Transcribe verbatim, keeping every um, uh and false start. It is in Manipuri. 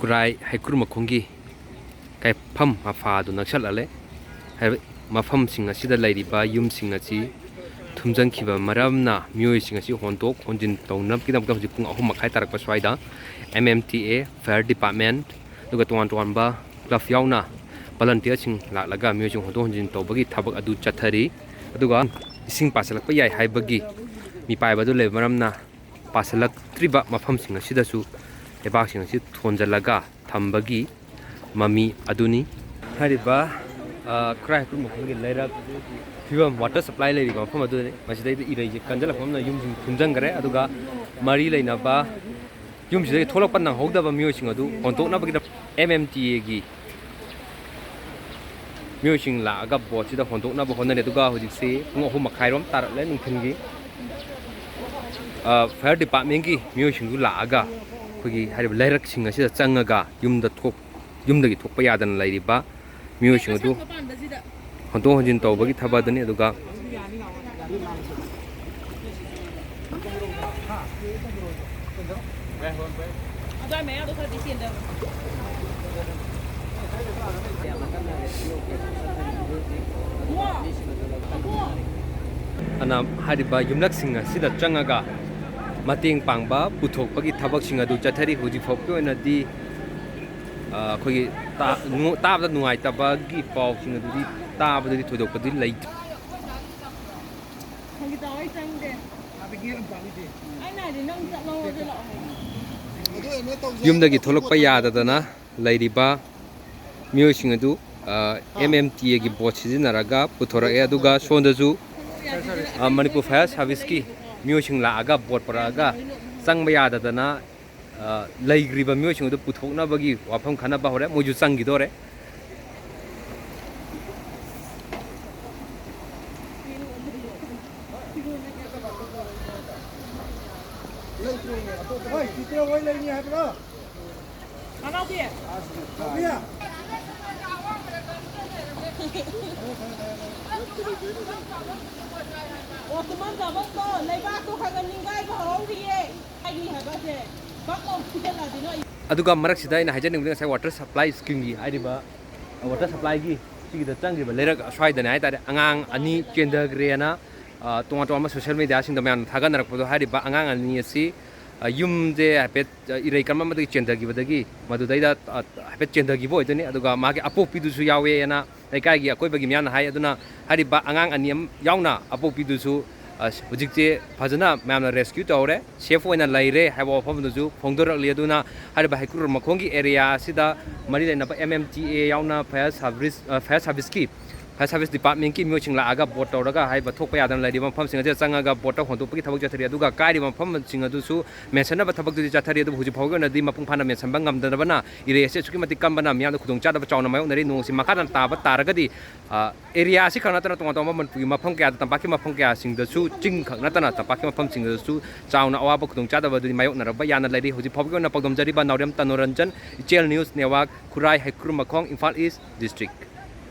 ꯈꯨꯔꯥꯏ ꯍꯩꯀ꯭ꯔꯨ ꯃꯈꯣꯡꯒꯤ ꯀꯥꯏꯐꯝ ꯃꯄꯥꯗꯨ ꯅꯛꯁꯜꯂꯛꯂꯦ꯫ ꯍꯥꯏꯔꯤꯕ ꯃꯐꯝꯁꯤꯡ ꯑꯁꯤꯗ ꯂꯩꯔꯤꯕ ꯌꯨꯝꯁꯤꯡ ꯑꯁꯤ ꯊꯨꯝꯖꯤꯟꯈꯤꯕ ꯃꯔꯝꯅ ꯃꯤꯑꯣꯏꯁꯤꯡ ꯑꯁꯤ ꯍꯣꯟꯗꯣꯛ ꯍꯣꯟꯖꯤꯟ ꯇꯧꯅꯕꯒꯤꯗꯃꯛꯇ ꯍꯧꯖꯤꯛ ꯄꯨꯡ ꯑꯍꯨꯝ ꯃꯈꯥꯏ ꯇꯥꯔꯛꯄ ꯁ꯭ꯋꯥꯏꯗ M M T A, Fire department, ꯑꯗꯨꯒ ꯇꯣꯉꯥꯟ ꯇꯣꯉꯥꯟꯕ ꯀ꯭ꯂꯕ ꯌꯥꯎꯅ ꯚꯣꯂꯨꯟꯇꯤꯌꯔꯁꯤꯡ ꯂꯥꯛꯂꯒ ꯃꯤꯑꯣꯏꯁꯤꯡ ꯍꯣꯟꯗꯣꯛ ꯍꯣꯟꯖꯤꯟ ꯇꯧꯕꯒꯤ ꯊꯕꯛ ꯑꯗꯨ ꯆꯠꯊꯔꯤ꯫ ꯑꯗꯨꯒ ꯏꯁꯤꯡ ꯄꯥꯁꯤꯜꯂꯛꯄ ꯌꯥꯏ ꯍꯥꯏꯕꯒꯤ ꯃꯤꯄꯥꯏꯕ ꯑꯗꯨ ꯂꯩꯕ ꯃꯔꯝꯅ ꯄꯥꯁꯤꯜꯂꯛꯇ꯭ꯔꯤꯕ ꯃꯐꯝꯁꯤꯡ ꯑꯁꯤꯗꯁꯨ ꯂꯩꯕꯥꯛꯁꯤꯡ ꯑꯁꯤ ꯊꯣꯟꯖꯤꯜꯂꯒ ꯊꯝꯕꯒꯤ ꯃꯃꯤ ꯑꯗꯨꯅꯤ꯫ ꯍꯥꯏꯔꯤꯕ, ꯑ, ꯈꯨꯔꯥꯏ ꯍꯩꯀ꯭ꯔꯨ ꯃꯈꯣꯡꯒꯤ ꯂꯩꯔꯛ ꯐꯤꯕꯝ, ꯋꯥꯇꯔ ꯁꯄ꯭ꯂꯥꯏ ꯂꯩꯔꯤꯕ ꯃꯐꯝ ꯑꯗꯨꯅꯤ꯫ ꯃꯁꯤꯗꯩꯗ ꯏꯔꯩꯁꯦ ꯀꯟꯖꯜꯂꯛꯄ ꯑꯃꯅ ꯌꯨꯝꯁꯤꯡ ꯊꯨꯝꯖꯤꯟꯈ꯭ꯔꯦ꯫ ꯑꯗꯨꯒ ꯃꯔꯤ ꯂꯩꯅꯕ ꯌꯨꯝꯁꯤꯗꯒꯤ ꯊꯣꯛꯂꯛꯄ ꯅꯪꯍꯧꯗꯕ ꯃꯤꯑꯣꯏꯁꯤꯡ ꯑꯗꯨ ꯍꯣꯟꯗꯣꯛꯅꯕꯒꯤꯗꯃꯛ ꯑꯦꯝ ꯑꯦꯝ ꯇꯤ ꯑꯦꯒꯤ ꯃꯤꯑꯣꯏꯁꯤꯡ ꯂꯥꯛꯑꯒ ꯕꯣꯠꯁꯤꯗ ꯍꯣꯟꯗꯣꯛꯅꯕ ꯍꯣꯠꯅꯔꯤ꯫ ꯑꯗꯨꯒ ꯍꯧꯖꯤꯛꯁꯤ ꯄꯨꯡ ꯑꯍꯨꯝ ꯃꯈꯥꯏꯔꯣꯝ ꯇꯥꯔꯛꯂꯦ ꯅꯨꯡꯊꯤꯜꯒꯤ꯫ ꯑ, ꯐꯥꯌꯔ ꯗꯤꯄꯥꯔꯠꯃꯦꯟꯒꯤ ꯃꯤꯑꯣꯏꯁꯤꯡꯗꯨ ꯂꯥꯛꯑꯒ ꯑꯩꯈꯣꯏꯒꯤ ꯍꯥꯏꯔꯤꯕ ꯂꯩꯔꯛꯁꯤꯡ ꯑꯁꯤꯗ ꯆꯪꯉꯒ ꯌꯨꯝꯗ ꯊꯣꯛ-, ꯌꯨꯝꯗꯒꯤ ꯊꯣꯛꯄ ꯌꯥꯗꯅ ꯂꯩꯔꯤꯕ ꯃꯤꯑꯣꯏꯁꯤꯡ ꯑꯗꯨ ꯍꯣꯟꯗꯣꯛ ꯍꯣꯟꯖꯤꯟ ꯇꯧꯕꯒꯤ ꯊꯕꯛ ꯑꯗꯨꯅꯤ꯫ ꯑꯗꯨꯒ ꯑꯗꯨꯋꯥꯏ ꯃꯌꯥꯗꯣ ꯈꯔꯗꯤ ꯆꯦꯟꯗꯕ꯫ ꯑꯗꯨꯅ ꯍꯥꯏꯔꯤꯕ ꯌꯨꯝꯂꯛꯁꯤꯡ ꯑꯁꯤꯗ ꯆꯪꯉꯒ ꯃꯇꯦꯡ ꯄꯥꯡꯕ ꯄꯨꯊꯣꯛꯄꯒꯤ ꯊꯕꯛꯁꯤꯡ ꯑꯗꯨ ꯆꯠꯊꯔꯤ꯫ ꯍꯧꯖꯤꯛ ꯐꯥꯎꯕꯒꯤ ꯑꯣꯏꯅꯗꯤ, ꯑ, ꯑꯩꯈꯣꯏꯒꯤ ꯇꯥ-, ꯅꯨ-, ꯇꯥꯕꯗ ꯅꯨꯡꯉꯥꯏꯇꯕꯒꯤ ꯄꯥꯎꯁꯤꯡ ꯑꯗꯨꯗꯤ ꯇꯥꯕꯗꯗꯤ ꯊꯣꯏꯗꯣꯛꯄꯗꯤ ꯂꯩꯇ꯭ꯔꯤ꯫ ꯌꯨꯝꯗꯒꯤ ꯊꯣꯛꯂꯛꯄ ꯌꯥꯗꯗꯅ ꯂꯩꯔꯤꯕ ꯃꯤꯑꯣꯏꯁꯤꯡ ꯑꯗꯨ, ꯑ, ꯑꯦꯝ ꯑꯦꯝ ꯇꯤ ꯑꯦꯒꯤ ꯕꯣꯠ ꯁꯤꯖꯤꯟꯅꯔꯒ ꯄꯨꯊꯣꯔꯛꯑꯦ꯫ ꯑꯗꯨꯒ ꯁꯣꯝꯗꯁꯨ, ꯑ, ꯃꯅꯤꯄꯨꯔ ꯐꯥꯌꯔ ꯁꯥꯔꯚꯤꯁꯀꯤ ꯃꯤꯑꯣꯏꯁꯤꯡ ꯂꯥꯛꯑꯒ ꯕꯣꯠ ꯄꯨꯔꯛꯑꯒ ꯆꯪꯕ ꯌꯥꯗꯗꯅ, ꯑ, ꯂꯩꯈ꯭ꯔꯤꯕ ꯃꯤꯑꯣꯏꯁꯤꯡ ꯑꯗꯨ ꯄꯨꯊꯣꯛꯅꯕꯒꯤ ꯋꯥꯐꯝ ꯈꯟꯅꯕ ꯍꯧꯔꯦ꯫ ꯃꯣꯏꯁꯨ ꯆꯪꯈꯤꯗꯣꯔꯦ꯫ ꯍꯣꯏ, ꯁꯤꯗ ꯍꯣꯏ ꯂꯩꯅꯤ ꯍꯥꯏꯕ꯭ꯔꯣ? ꯃꯅꯥꯎꯗꯤ? ꯅꯥꯎꯕꯤ? ꯑꯣ, ꯇꯨꯝꯐꯝ ꯆꯥꯐꯝꯗꯣ, ꯂꯩꯕꯥꯛꯇꯣ ꯈꯔ ꯈꯔ ꯅꯤꯡꯒꯥꯏꯕ ꯍꯧꯔꯤꯌꯦ꯫ ꯍꯥꯏꯔꯤ ꯍꯥꯏꯕꯁꯦ, ꯕꯛ ꯂꯥꯎ ꯐꯨꯖꯜꯂꯗꯤ ꯅꯣꯏ꯫ ꯑꯗꯨꯒ ꯃꯔꯛꯁꯤꯗ ꯑꯩꯅ ꯍꯥꯏꯖꯅꯤꯡꯕꯗꯤ ꯉꯁꯥꯏ ꯋꯥꯇꯔ ꯁꯄ꯭ꯂꯥꯏ ꯁ꯭ꯀꯤꯝꯒꯤ ꯍꯥꯏꯔꯤꯕ, ꯋꯥꯇꯔ ꯁꯄ꯭ꯂꯥꯏꯒꯤ ꯁꯤꯒꯤꯗ ꯆꯪꯈ꯭ꯔꯤꯕ ꯂꯩꯔꯛ ꯑꯁ꯭ꯋꯥꯏꯗꯅꯦ ꯍꯥꯏꯇꯥꯔꯦ, ꯑꯉꯥꯡ ꯑꯅꯤ ꯆꯦꯟꯊꯈ꯭ꯔꯦꯅ, ꯑ, ꯇꯣꯉꯥꯟ ꯇꯣꯉꯥꯟꯕ ꯁꯣꯁꯤꯌꯦꯜ ꯃꯦꯗꯤꯌꯥꯁꯤꯡꯗ ꯃꯌꯥꯝꯅ ꯊꯥꯒꯠꯅꯔꯛꯄꯗꯣ, ꯍꯥꯏꯔꯤꯕ ꯑꯉꯥꯡ ꯑꯅꯤ ꯑꯁꯤ, ꯑ, ꯌꯨꯝꯁꯦ ꯍꯥꯏꯐꯦꯠ, ꯑ, ꯏꯔꯩ ꯀꯟꯕ ꯑꯃꯗꯒꯤ ꯆꯦꯟꯊꯈꯤꯕꯗꯒꯤ ꯃꯗꯨꯗꯩꯗ, ꯑ, ꯍꯥꯏꯐꯦꯠ ꯆꯦꯟꯊꯈꯤꯕ ꯑꯣꯏꯗꯣꯏꯅꯤ꯫ ꯑꯗꯨꯒ ꯃꯥꯒꯤ ꯑꯄꯣꯛꯄꯤꯗꯨꯁꯨ ꯌꯥꯎꯋꯦꯅ ꯂꯩꯀꯥꯏꯒꯤ ꯑꯀꯣꯏꯕꯒꯤ ꯃꯤꯌꯥꯝꯅ ꯍꯥꯏ꯫ ꯑꯗꯨꯅ ꯍꯥꯏꯔꯤꯕ ꯑꯉꯥꯡ ꯑꯅꯤ ꯑꯃ ꯌꯥꯎꯅ ꯑꯄꯣꯛꯄꯤꯗꯨꯁꯨ, ꯑ, ꯍꯧꯖꯤꯛꯁꯦ ꯐꯖꯅ ꯃꯌꯥꯝꯅ ꯔꯦꯁꯀ꯭ꯌꯨ ꯇꯧꯔꯦ, ꯁꯦꯐ ꯑꯣꯏꯅ ꯂꯩꯔꯦ ꯍꯥꯏꯕ ꯋꯥꯐꯝꯗꯨꯁꯨ ꯐꯣꯡꯗꯣꯔꯛꯂꯤ꯫ ꯑꯗꯨꯅ ꯍꯥꯏꯔꯤꯕ ꯍꯩꯀ꯭ꯔꯨ ꯃꯈꯣꯡꯒꯤ ꯑꯦꯔꯤꯌꯥ ꯑꯁꯤꯗ ꯃꯔꯤ ꯂꯩꯅꯕ ꯑꯦꯝ ꯑꯦꯝ ꯇꯤ ꯑꯦ ꯌꯥꯎꯅ ꯐꯥꯌꯔ ꯁꯥꯔꯚꯤꯁ, ꯑ, ꯐꯥꯌꯔ ꯁꯥꯔꯚꯤꯁꯀꯤ, ꯐꯥꯌꯔ ꯁꯥꯔꯚꯤꯁ ꯗꯤꯄꯥꯔꯠꯃꯦꯟꯀꯤ ꯃꯤꯑꯣꯏꯁꯤꯡ ꯂꯥꯛꯑꯒ ꯕꯣꯠ ꯇꯧꯔꯒ ꯍꯥꯏꯔꯤꯕ ꯊꯣꯛꯄ ꯌꯥꯗꯅ ꯂꯩꯔꯤꯕ ꯃꯐꯝꯁꯤꯡ ꯑꯁꯤꯗ ꯆꯪꯉꯒ ꯕꯣꯠꯇ ꯍꯣꯟꯗꯣꯛꯄꯒꯤ ꯊꯕꯛ ꯆꯠꯊꯔꯤ꯫ ꯑꯗꯨꯒ ꯀꯥꯏꯔꯤꯕ ꯃꯐꯝꯁꯤꯡ ꯑꯗꯨꯁꯨ ꯃꯦꯟꯁꯤꯟꯅꯕ ꯊꯕꯛꯇꯨꯗꯤ ꯆꯠꯊꯔꯤ, ꯑꯗꯨꯕꯨ ꯍꯧꯖꯤꯛ ꯐꯥꯎꯒꯤ ꯑꯣꯏꯅꯗꯤ ꯃꯄꯨꯡ ꯐꯥꯅ ꯃꯦꯟꯁꯤꯟꯕ ꯉꯝꯗꯅꯕꯅ ꯏꯔꯩ ꯑꯁꯤ ꯑꯁꯨꯛꯀꯤ ꯃꯇꯤꯛ ꯀꯟꯕꯅ ꯃꯤꯌꯥꯝꯗ ꯈꯨꯗꯣꯡꯆꯥꯗꯕ ꯆꯥꯎꯅ ꯃꯥꯌꯣꯛꯅꯔꯤ꯫ ꯅꯣꯡꯁꯤ ꯃꯈꯥ ꯇꯥꯅ ꯇꯥꯕ ꯇꯥꯔꯒꯗꯤ, ꯑ, ꯑꯦꯔꯤꯌꯥ ꯑꯁꯤ ꯈꯛ ꯅꯠꯇꯅ ꯇꯣꯉꯥꯟ ꯇꯣꯉꯥꯟꯕ ꯃꯅꯤꯄꯨꯔꯒꯤ ꯃꯐꯝ ꯀꯌꯥꯗ, ꯇꯝꯄꯥꯛꯀꯤ ꯃꯐꯝ ꯀꯌꯥꯁꯤꯡꯗꯁꯨ, ꯆꯤꯡ ꯈꯛ ꯅꯠꯇꯅ ꯇꯝꯄꯥꯛꯀꯤ ꯃꯐꯝꯁꯤꯡꯗꯁꯨ ꯆꯥꯎꯅ ꯑꯋꯥꯕ ꯈꯨꯗꯣꯡꯆꯥꯗꯕ ꯑꯗꯨꯗꯤ ꯃꯥꯌꯣꯛꯅꯔꯕ ꯌꯥꯅ ꯂꯩꯔꯤ꯫ ꯍꯧꯖꯤꯛ ꯐꯥꯎꯕꯒꯤ ꯑꯣꯏꯅ ꯄꯥꯎꯗꯝꯖꯔꯤꯕ ꯅꯥꯎꯔꯦꯝ ꯇꯅꯣꯔꯟꯖꯟ, ꯏꯆꯦꯜ ꯅ꯭ꯌꯨꯁ ꯅꯦꯠꯋꯥꯔꯛ, ꯈꯨꯔꯥꯏ, ꯍꯩꯀ꯭ꯔꯨ ꯃꯈꯣꯡ, ꯏꯝꯐꯥꯜ ꯏꯁ ꯗꯤꯁꯇ꯭ꯔꯤꯛ꯫